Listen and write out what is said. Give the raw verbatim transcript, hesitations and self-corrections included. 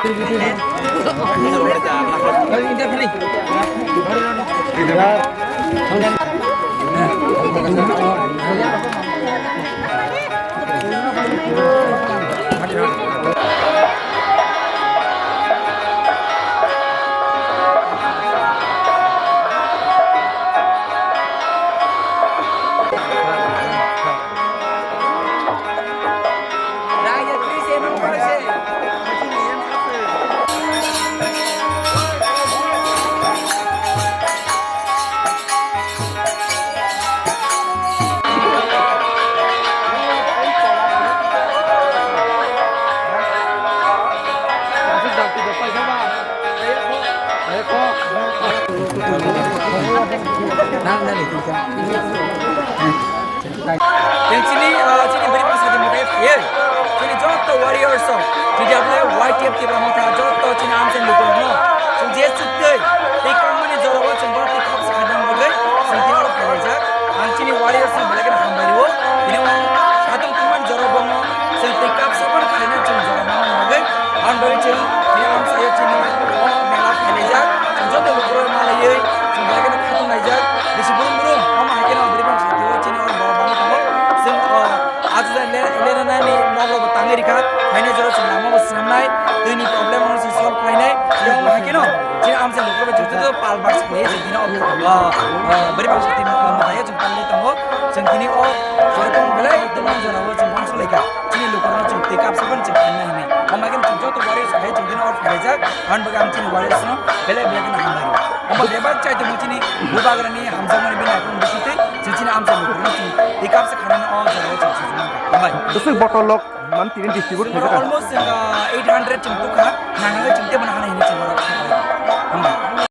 Tei chini, ah, chini bwrwi bwsa de mwtai phaiwi, chini joto warriors rok, chini abo Y T F Tipra Motha joto chini amchaini lukurokno, chwng je chuktwi tei kangmani jorao chwng bono tei khopsa khaina bagwi chwng tini oro phailaijak. Ang chini warriors no belai kheno hambai rwo. Tini o satung tongmani jorao bono chwng tei khopsa bono khaina chwng jora manna bagwi. Ang bagwi chwng tini amchaio chini o mela phailaijak. Chwng joto lukurok malaiwi chwng belai kheno khatung laijak. Bisi brum brum, omo hai kheno bwrwi bangsa twi o chini oro borok bangwi tongo. Chwng o ajuda le-, lerana ni nok rok bo tangwi rikha. Phainai jora chwng lama bo swnamnai, twi ni problem rok chwng solve khlainai. Tei omo hai kheno chini amchaini lukurok bai joto joto pal bak khlaiwi chwng tini o, o, o, bwrwi bangsa twi mothaio chwng tangwi tongo. Chwng tini o joto belai tongmani jora o chwng uansuk laikha. Chini lukurokno chwng tei kapsa phano chwng khaina hinwi. Omo hai kheno chwng joto warriors hai chwng tini o phaijak. Aboni bagwi ang chini warriors no belai belai kheno hambai rwo. Omo bebak chai tongo chini bubagrani hamjakmani bini akhung bisingtwi chwng chini amchaini lukurokno chwng tei kapsa khainani o jora o chwng sujuma kha. Hambai. Bwswk bottle rok man tini distribute khaijak. Almost chwng, uh, eight hundred chwng tukha. Nangnai chwng tei bono hana hinwi chwng